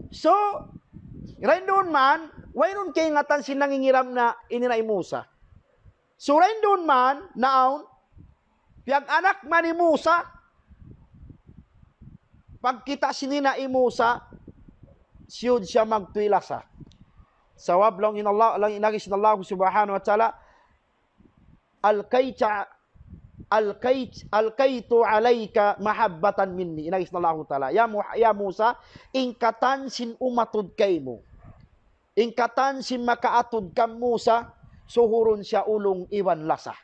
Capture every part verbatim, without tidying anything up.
So, dayn duun man, wayruun kaingatan sin nangingiram na ini na hi Musa. So, dayn duun man, naawn, piyag-anak man hi Musa, pagkita' sin ina' hi Musa, siyud siya magtuy lasa. Sabab laung in Allah, laung in agi sin Allah subhanahu wa ta'ala, "Alkayta, alkayt, alkaytu alayka mahabbatan minni." In agi sin Allah ta'ala, "Ya Mu-, ya Musa, in katan sin umatud kaymu, in katan sin makaatud kan Musa, suhurun siya ulung iban lasa."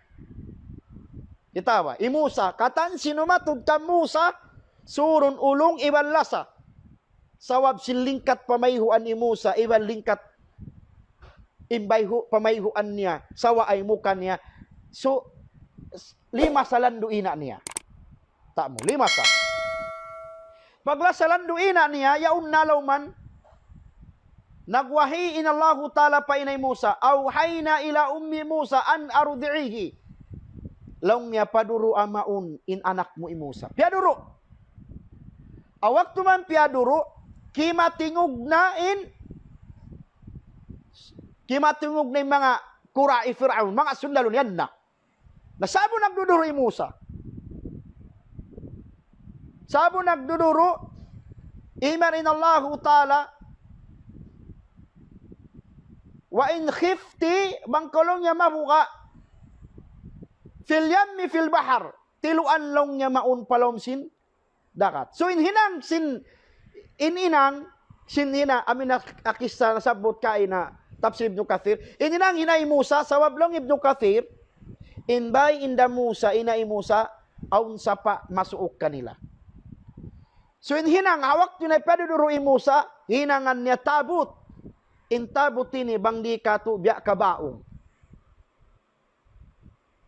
Kita' ba? Hi Musa, katan sin umatud kan Musa, suhurun ulung iban lasa. Sabab sin lingkat pamayhuan hi Musa, iban lingkat in bayhu' pamayhuan niya, sawa ay muka niya. So, s-, limasa landu' ina' niya. Tamu, limasa. Paglasa landu' ina' niya, yaun na laung man, nagwahi in Allahu Ta'ala pa ina' hi Musa, "Awhayna ila ummi Musa an ardi'ihi." Laung niya, "Paduru' mawn in anak mu hi Musa." Piyaduru'. Awn waktu man piyaduru', kimatingug na in, kimatingug na in manga kura' hi Fir'aun, manga sundalun yan na. Na sa'bu nagduduru' hi Musa. Sa'bu nagduduru', iman in Allahu Ta'ala, "Wa in khifti," bang kaw laung niya mabuga', "fil yammi fil bahar," tiluan laung niya mawn pa lawm sin dagat. So, in hinang sin, in hinang sin ina', amu in kissa nasabbut kaina tafsir Ibnu Kathir. In hinang ina' hi Musa, sabab laung Ibnu Kathir, in bāy hinda Musa, ina' hi Musa, awn sapa' masuuk kanila. So, in hinang, ha waktu na paduduru' hi Musa, hinangan niya tabut. In tabut ini, bang di katu' biya' kabaung.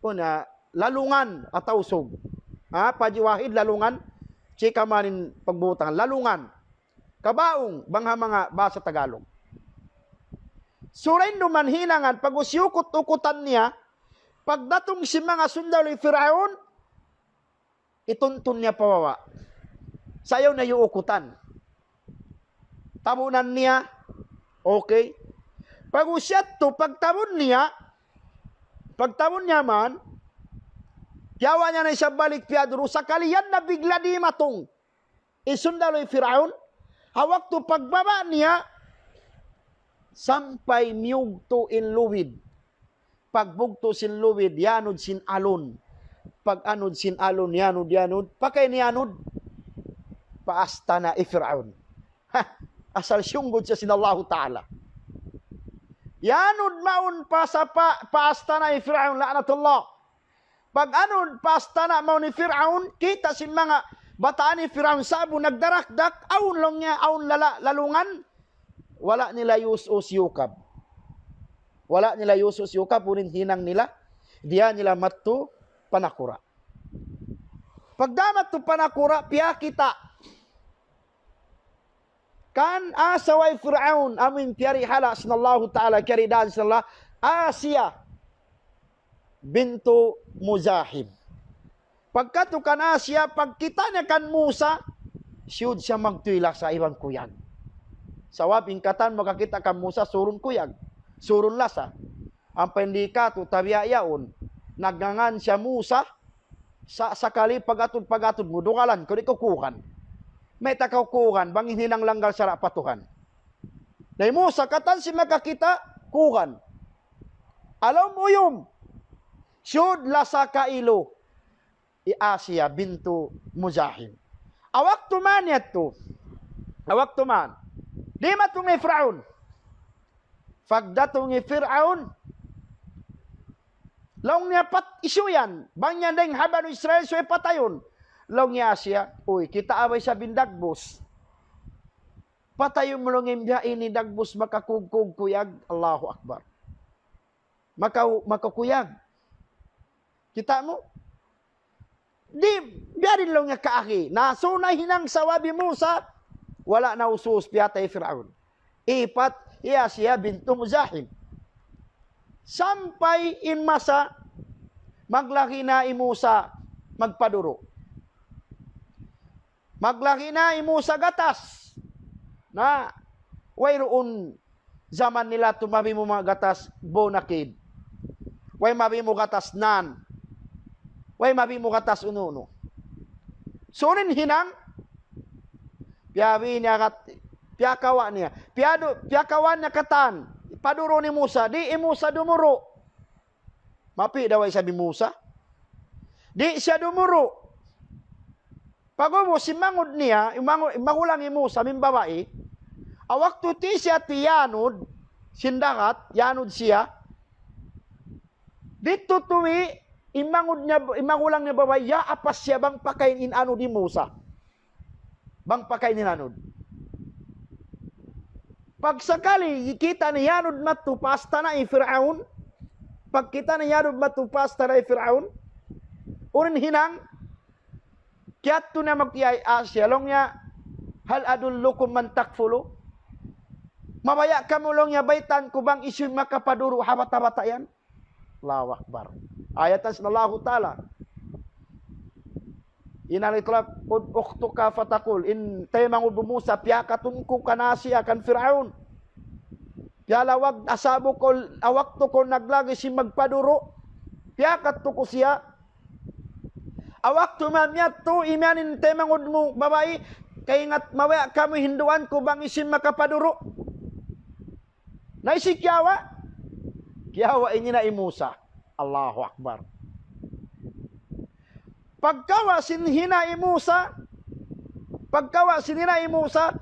Una, lalungan atawa sug. Ha, Paji Wahid, lalungan, chika man in pagbutangan. Lalungan. Kabaung, bang ha manga bahasa Tagalog. Sura in duman hinangan, pag-ubus iyukut-ukutan niya, pagdatung sin manga sundalu hi Fir'aun, ituntun niya pa baba'. Sa' ayaw na iyuukutan. Tabunan niya. Okay. Pag-ubus yadtu, pagtabun niya, pagtabun niya man, piyawa' niya na isab balik piyaduru', sakali yan na bigla' dimatung in sundalu hi Fir'aun, ha waktu pagbaba' niya, sampay miyugtu' in lubid. Pagbugtu' sin lubid, yanud sin alun. Pag-anud sin alun, yanud, yanud. Pakay niyanud, paastana' hi Fir'aun. Ha, asal siyunggud siya sin Allahu Ta'ala. Yanud mawn pa sapa', paastana' hi Fir'aun, la'natullah. Pag-anud, paastana' mawn hi Fir'aun, kita' sin manga bataan hi Fir'aun sa'bu nagdarakdak, awn laung niya, awn lala-, lalungan, wala' nila iyus-us iyukab. Wala' nila iyus-us iyukab, unu in hinang nila, diyā nila madtu pa nakura'. Pagdā madtu pa nakura', piyakita' kan asawa hi Fir'aun, amu in piyarihala' sin Allahu Ta'ala, kiyaridaan sin Allah, Asiya bintu Muzahim. Pagkadtu kan Asiya, pagkita' niya kan Musa, siyud siya magtuy lasa iban kuyag. Sabab in katan makakita' kan Musa, surun kuyag, surun lasa. Ampa in di katu', tabiya' yaun, nagngangan siya Musa, sa-, sakali pag-atud, pag-atud mu, dugalan kaw, di' kaw kuugan. Mayta' kaw kuugan, bang in hinang langgal sara' pa Tuhan. Na hi Musa, katan sin makakita', kuugan. Alum uyum, siyud lasa kailu hi Asiya bintu Muzahim. Ha waktu man yadtu, ha waktu man, dimatung hi Fir'aun. Pagdatung hi Fir'aun, laung niya, pat-, hisiyu yan, bang yan dayng ha Banu Israil, subay patayun. Laung niya Asiya, uy, kitaa bay isab in dagbus. Patayun mu laung in biya' ini dagbus makakugkug kuyag. Allahu Akbar. Maka-, makakuyag. Kita' mu? Di', biya' diin laung niya kaagi. Na, so nahinang sabab hi Musa, wala' na us-us piyatay hi Fir'aun. Ipat, hi Asiya bintu Muzahim. Sampay in masa, maglagi na hi Musa magpaduru'. Maglagi na hi Musa gatas. Na, Wayruun jaman nila tu mabi mu manga gatas bonakid. Way mabi mu gatas nan. Way mabi mu gatas unu-unu. So unu in hinang, piyabi niya kat, piyakawa' niya. Piyadu-, piyakawa' niya katan. Paduru' hi Musa. Di' hi Musa dumuru'. Mapi' daw isab hi Musa. Di' siya dumuru'. Pag'ubus, simangud niya, imangu-, imagulang hi Musa, amu in babai. Ha waktu ti siya tiyanud, sin dagat, yanud siya. Didtu tuwi, imangud niya, imagulang niya babai, yaapas siya bang pakain in anud hi Musa. Bang pakain in anud. Pagsakali, kita' niya yanud madtu pa astana' hi Fir'aun. Pagkita' niya yanud madtu pa astana' hi Fir'aun. Unu in hinang, kiyadtu niya magtiyay Asiya, laung niya, "Hal adullukum man takfulu?" Mabaya' kamu, laung niya, baytaan ku bang hisiyu in makapaduru' ha bata'-bata' yan? Allahu Akbar. Ayatan sin Allahu Ta'ala. Inalitlak ud ukhtuka fatakul. In taymanghud mu Musa, piyakatun ku kan Asiya, kan Fir'aun. Piyalawag asabu ku, awak tu ku naglagi sin magpaduru'. Piyakattu ku siya. Awak tu mamiyat tu, imiyan in taymanghud mu babai, kaingat mabaya' kamu hinduan ku bang hisiyu in makapaduru'. Na hisiyu kiyawa'? Kiyawa' in ina' hi Musa. Allahu Akbar. Pagkawa' sin ina' hi Musa, pagkawa' sin ina' hi Musa,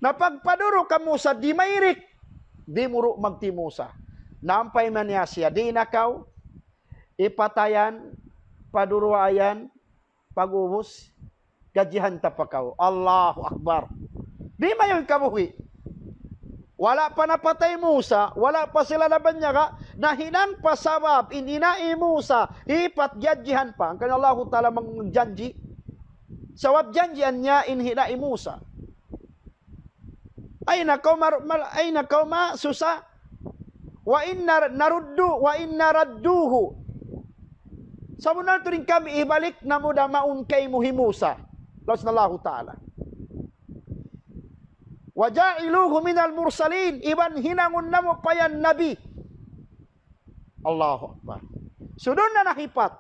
na pagpaduru' kan Musa, di' mairik, dimuru' magtūy hi Musa. Nampay man niya siya, di' na kaw, ipatayan, paduruayan, pag'ubus, gadjihan ta pa kaw. Allahu Akbar. Di' mayan kabuhi'. Wala' pa napatay Musa, wala' pa sila nabanyaga, nahinang pa sabab in ina' hi Musa, hipat gadjihan pa. Hangkan Allahu Ta'ala magjanji'. Sabab janjian niya in ina' hi Musa. Ayna kaw mar-, mar-, ayna kaw ma susa? Wa inna naruddu, wa inna radduhu. Sabunnal tuud in kami hibalik namu' da mawn kaymu hi Musa. Laung sin Allahu Ta'ala. Wa ja'iluhu minal mursalin. Iban hinangun namu' pa yan nabi. Allahu Akbar. So duun na nahipat.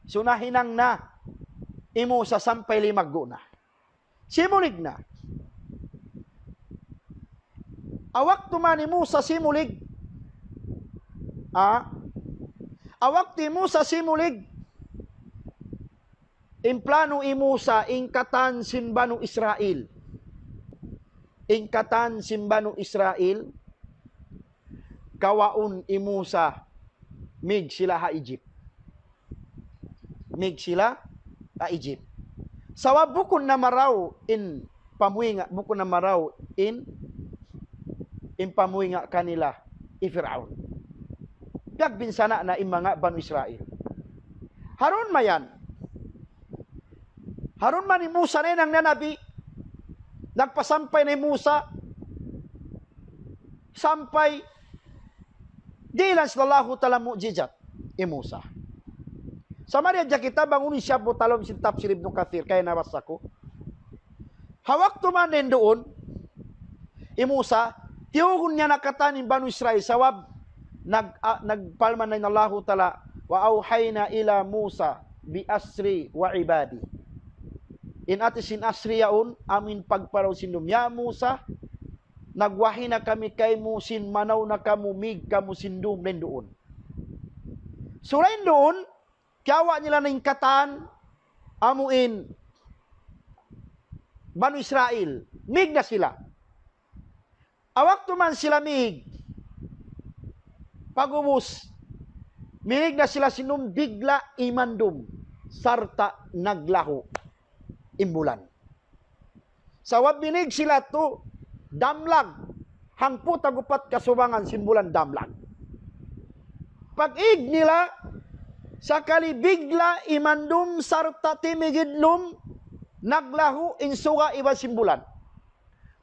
So nahinang na hi Musa sampay limaggu' na. Simulig na. Awak tu man hi Musa simulig. Ah? Awak tu hi Musa simulig. In plano hi Musa, in katan sin Banu Israil. In katan sin Banu Israil, kawaun hi Musa, mīg sila ha Egypt. Mīg sila ha Egypt. Sabab bukun na marayaw in pamuhinga, bukun na marayaw in, in pamuhinga kanila hi Fir'aun. Piyagbinsana' na in manga Banu Israil. Ha duun mayan. Ha duun man hi Musa nahinang na nabi, nagpasampay na hi Musa, sampay dihilan sin Allahu Ta'ala mu'jizat hi Musa. Sa' mari hadja kita bang unu in siyabbut ha lawm sin tafsir Ibnu Kathir, kaya nabasa ku. Ha waktu man duun, hi Musa, tiyugun niya na katan in Banu Israil, sabab nag-, ah, nagparman na in Allahu Ta'ala, "Wa awhayna ila Musa bi asri wa ibadi." In hāti sin asri yaun, amu in pagparaw sin dum. Ya Musa, nagwahi na kami kaymu sin manaw na kamu, mīg kamu sin dum, duun. So duun, kiyawa' nila na in katan, amu in Banu Israil, mīg na sila. Awak tu man sila mīg. Pag'ubus, mīg na sila sin dum, bigla' imandum, sarta' naglahu' in bulan. Sabab mīg sila tu damlag, hangpu' tag-upat kasubangan sin bulan damlag. Pag-ig nila, sakali bigla' imandum sarta' timigidlum, naglahu' in suga iban sin bulan.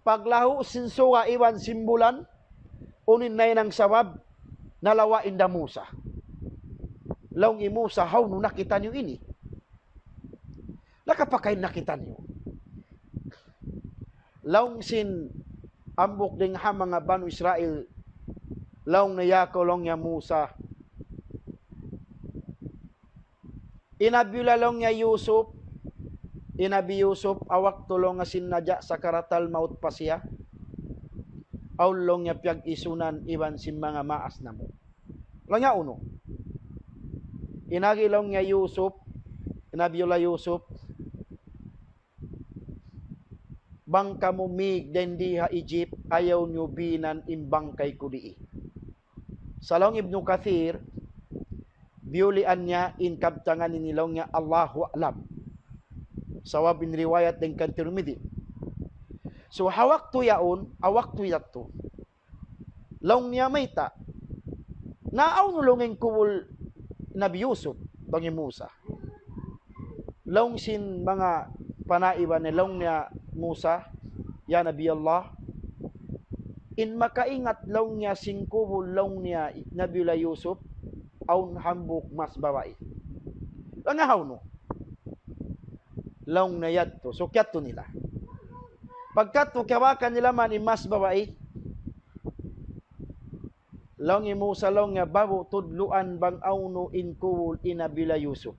Paglahu' sin suga iban sin bulan, unu in nahinang sabab, nalawa' in da Musa. Laung hi Musa, "Hawnu nakita' niyu ini? Nakapakain nakita' niyu?" Laung sin Hambuuk dayn ha manga Banu Israil, laung niya, "Ya kaw," laung niya, "Musa, in Nabiullah," laung niya, "Yusuf, in Nabi Yusuf, ha waktu," laung niya, "sin naja' sakaratal maut pa siya, awn," laung niya, "piyag-isunan iban sin manga maas namu'." Laung niya, "Unu?" "In agi," laung niya, "Yusuf, in Nabiullah Yusuf, bang kamu mīg dayn di ha Egypt, ayaw niyu binan in bangkay ku dii." Sa' laung Ibnu Kathir, biyulian niya in kabtangan ini, laung niya, "Allahu a'lam." Sabab in riwayat dayn kan Tirmidhi. So, ha waktu yaun, ha waktu yadtu, laung niya, "Mayta'? Naawn, laung, in kubul Nabi Yusuf, laung hi Musa?" Laung sin manga panaiban niya, laung niya, "Musa, ya Nabi Allah, in makaingat," laung niya, "sin kubul," laung niya, "Nabiullah Yusuf, awn hambuuk mas babai." Laung niya, "Hawnu?" Laung niya, "Yadtu." So, kiyadtu nila. Pagkadtu, kiyabakan nila man in mas babai. Laung hi Musa, laung niya, "Ba'gu tudluan bang hawnu in kubul hi Nabiullah Yusuf."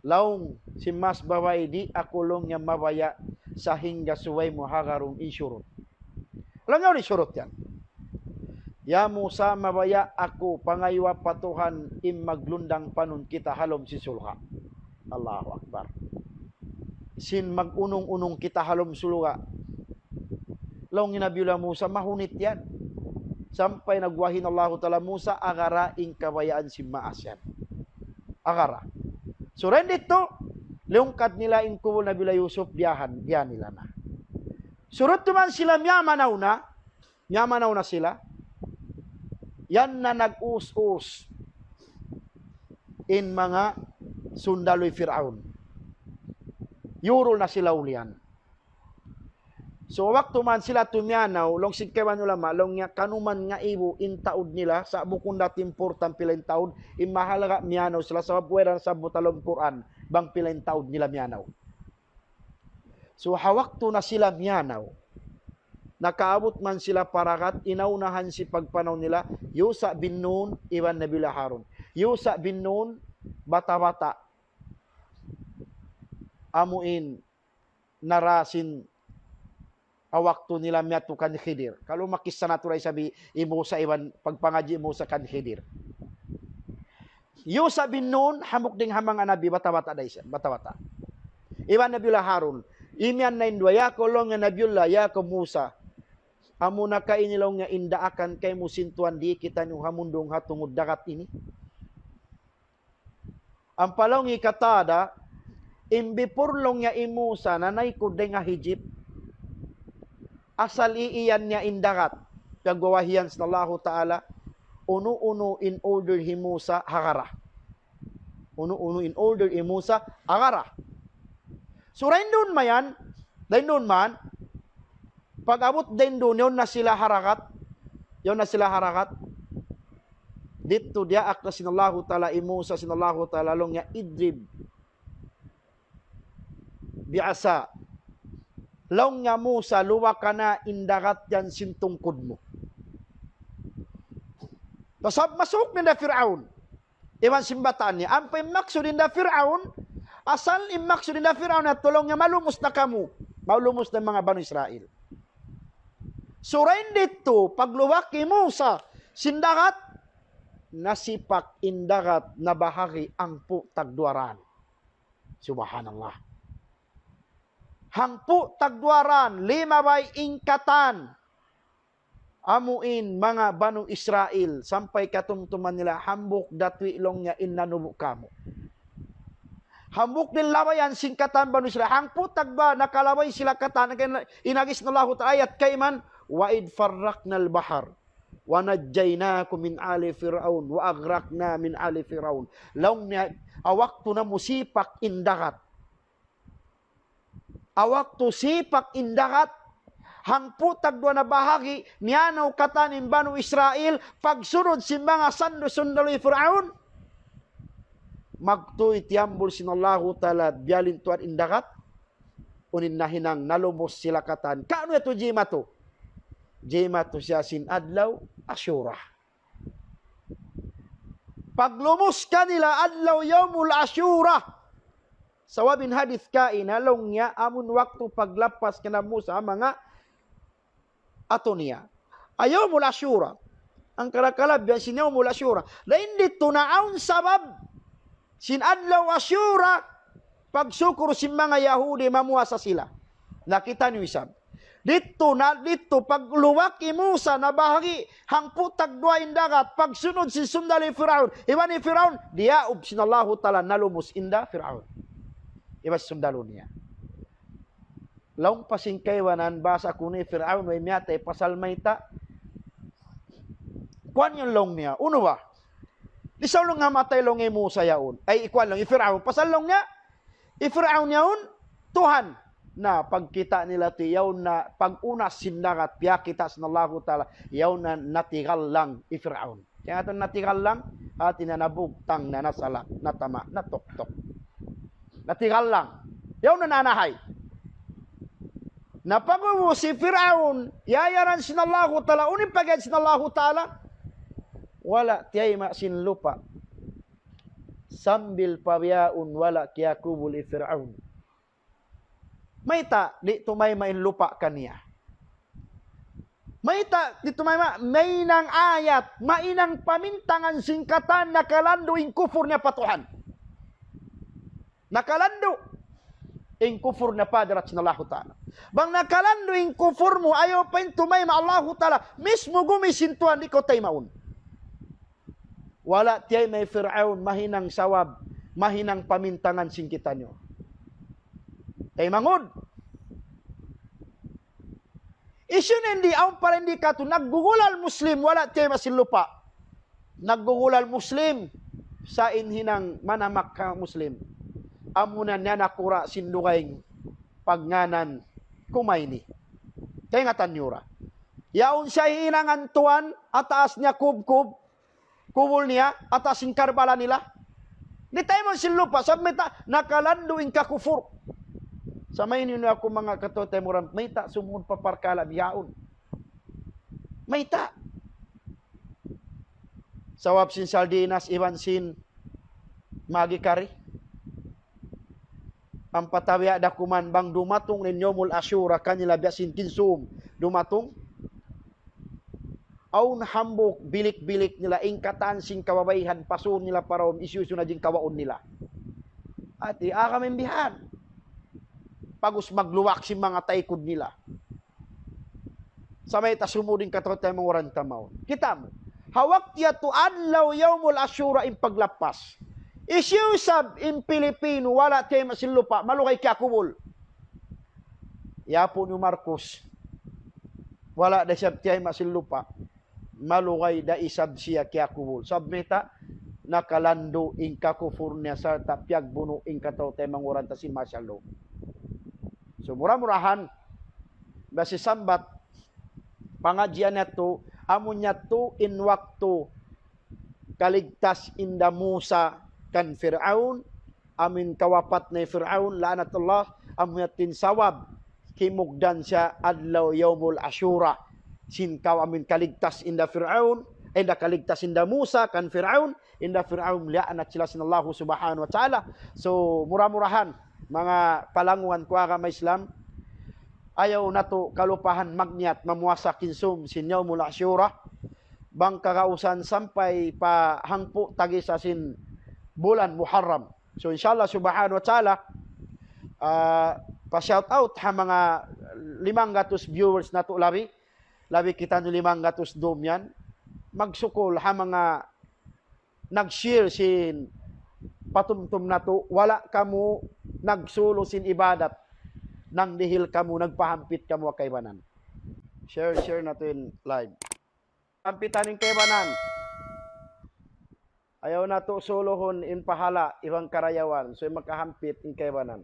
Laung sin mas babai, "Di' aku," laung niya, "mabaya' sahingga subay mu hagarun in surut." Laung niya, "Unu in surut yan?" "Ya Musa, mabaya' aku, pangayuwa pa Tuhan, in maglundang panun kita ha lawm sin surga'." Allahu Akbar. "Sin mag-unung-unung kita ha lawm surga'." Laung hi Nabiullah Musa, "Mahunit yan." Sampay nagwahi in Allahu Ta'ala, "Musa, agara in kabayaan sin maas yan. Agara." So, dayn didtu, liyungkad nila in kubul Nabiullah Yusuf, diyahan, diyahan nila na. So, didtu man sila miyamanaw na, miyamanaw na sila, yan na nag-us-us in manga sundalu hi Fir'aun. Yurul na sila ulihan. So, waktu man sila tumiyanaw, laung sin kaibanan ulama, laung niya, kanuman ngaibu in taud nila, sa' bukun da importante pila in taud, in mahalaga' miyanaw sila, sabab way da nasabbut ha lawm Qur'an, bang pila in taud nila miyanaw. So, ha waktu na sila miyanaw, nakaabut man sila pa dagat, in naunahan sin pagpanaw nila, Yusha bin Nun iban Nabiullah Harun. Yusha bin Nun, bata'-bata'. Amu in narasin ha waktu nila miyadtu kan Khidir. Kalu makissa natu' da isab hi Musa iban pagpangadji' hi Musa kan Khidir. Yusha bin Nun, hambuuk dayn ha manga nabi, bata'-bata' da isab, bata'-bata'. Iban Nabiullah Harun. Imiyan na in duwa, "Ya kaw," laung niya, "Nabiullah, ya kaw Musa. Amu na ka ini," laung niya, "in daakan kaymu sin Tuhan, di' kitaniyu hamundung ha tungud dagat ini." Ampa laung hi Qatada, in before, laung niya, hi Musa nanaykud dayn ha Egypt, asal iiyan niya in dagat. Piyagwawahian sin Allahu Ta'ala, unu-unu in order hi Musa, agara. Unu-unu in order hi Musa, agara. So, dayn duun mayan, dayn duun man, pag-abut dayn duun, yaun na sila ha dagat, yaun na sila ha dagat. Didtu diyaak na sin Allahu Ta'ala hi Musa, sin Allahu Ta'ala laung niya, "Idrib bi'asa." Laung niya, "Musa, luwaka na in dagat yan sin tungkud mu." Tasab masuuk na in da Fir'aun iban sin bataan niya. Ampa in maksud in da Fir'aun, asal in maksud in da Fir'aun yadtu, laung niya, malumus na kamu, malumus na in manga Banu Israil. So, dayn didtu, pagluwak hi Musa sin dagat, nasipak in dagat nabahagi' hangpu' tagduwa daan. Subhanallah. Hangpu' tagduwa daan, limabay in katan. Amu in manga Banu Israil, sampay katumtuman nila, hambuuk da tuwi', laung niya, in nanubu' kāmu'. Hambuuk da in labayan sin katan Banu Israil. Hangpu' tagduwa, nakalabay sila katan, in agi sin Allahu Ta'ala ayat kayman, "وإذ فرقنا البحر ونجيناكم من آل فرعون وأغرقنا آل فرعون." Laung niya, ha waktu namu' sipak in dagat. Ha waktu sipak in dagat, hangpu' tagduwa na bahagi', miyanaw katan in Banu Israil, pagsunud sin manga sandu-sundalu hi Fir'aun. Magtuy tiyambul sin Allahu Ta'ala, biya' diin tuud in dagat. Unu in nahinang, nalumus sila katan. Kaunu yadtu jimatu? Jimatu siya sin adlaw Ashura. Paglumus kanila adlaw Yawmul Ashura. Sabab in hadith kaina, laung niya, amun waktu paglappas kan Musa ha manga atu niya. Ha Yawmul Ashura. Hangkan kalabihan sin Yawmul Ashura. Dayn didtu na awn sabab sin adlaw Ashura, pagsukur sin manga Yahudi, mamuasa sila. Na kitaniyu isab. Didtu na, didtu pagluwak hi Musa, nabahagi' hangpu' tagduwa in dagat, pagsunud sin sundalu hi Firaun. Iban hi Firaun, diyaub sin Allahu Ta'ala, nalumus hinda Firaun. Iban sundalu niya. Laung pa sin kaibanan, basa kunu' hi Firaun way miyatay pasal mayta'. Kuwan yan laung niya, unu ba? Di' sa laung ha matay laung hi Musa yaun. Ay, kuwan laung, hi Firaun. Pasal laung niya, hi Firaun yaun, Tuhan. Na, pagkita' nila ti, yaun na, pag-unas sin dagat, piyakita' sin Allahu Ta'ala, yaun na natigallang hi Firaun. Kaya nga natigallang, hati niya nabugtang na, nasalak, natama', natuktuk. Natigallang. Yaun na nanahay. Na pag'ubus hi Firaun, iyayaran sin Allahu Ta'ala, unu in pag'iyan sin Allahu Ta'ala? Wala' tiyayma' sin lupa'. Sambil pa bihaun wala' kiyakubul hi Firaun. Mayta', di' tumayma' in lupa' kaniya. Mayta', di' tumayma', mahinang ayat, mahinang pamintangan sin katan nakalandu' in kufur niya pa Tuhan. Nakalandu' in kufur niya pa hadarat sin Allahu Ta'ala. Bang nakalandu' in kufur mu, ayaw pa in tumayma' Allahu Ta'ala, mismu gumi sin Tuhan di' kaw taymaun. Wala' tiyayma' hi Firaun, mahinang sawab, mahinang pamintangan sin kitaniyu. Taymanghud. Hisiyu na in di', awn pa rin di' katu', naggugulal Muslim, wala' tiyayma' sin lupa'. Naggugulal Muslim, sa' in hinang manamak ha Muslim. Amuna niya nakura' sin dugaing pagngānan Kumaini. Kaingatan niyu ra. Yaun siya hinangan tuwan, ha taas niya kubkub, kubul niya, ha taas sin Karbala nila. Di' taymaun sin lupa', sabab mayta', nakalandu' in kakufur. Sa' mayta' niyu aku manga kataymanghuran, mayta' sumud pa parkala' bihaun. Mayta'. Sabab sin sardinas iban sin Maggi kari. Ampa tabiya' da kuman bang dumatung in Yawmul Ashura kanila biya' sin kinsum dumatung. Awn hambuuk bilik-bilik nila, in katan sin kababaihan, pasun nila pa duun, hisiyu-siyu na in kawaun nila. Hati, agama in bihan. Pag'ubus magluwak sin manga taykud nila. Sa' mayta' sumud in kataymanghuran ta mawn. Kita' mu. Ha waktu yadtu adlaw Yawmul Ashura in paglappas. Hisiyu isab in Pilipino, wala' tiyayma' sin lupa', malugay kiyakubul. Yapu' niyu Marcos. Wala' da isab tiyayma' sin lupa'. Malugay da isab siya kiyakubul. Sabab mayta', nakalandu' in kakufur niya sarta' piyagbunu' in kataymanghuran ta sin martial law. So, mura-murahan, basi sambat, pangadjian yadtu, amu yadtu in waktu kaligtas hinda Musa kan Fir'aun, amu in kawapat na hi Fir'aun, la'natullah, amu yadtu in sawab, kimugdan siya adlaw Yawmul Ashura, sin kaw amu in kaligtas hinda Fir'aun, hinda kaligtas hinda Musa kan Fir'aun, hinda Fir'aun la'nat sila sin Allahu Subhanahu wa Ta'ala. So, mura-murahan, manga palanguwan ku agama Islam, ayaw natu' kalupahan magniyat mamuasa kinsum sin Yawmul Ashura, bang kagausan sampay pa hangpu' tagisa sin bulan Muharram. So, insha Allah Subhanahu wa Ta'ala, ah, pa shout out ha manga limanggatus viewers natu' labi, labi kitaniyu limanggatus dum yan. Magsukul ha manga nag-share sin patumtum natu', wala' kamu nagsulu' sin ibadat, nangdihil kamu, nagpahampit kamu ha kaibanan. Share, share natu' in live. Hampitan in kaibanan. Ayaw natu' suluhun in pahala' iban karayawan, subay makahampit in kaibanan.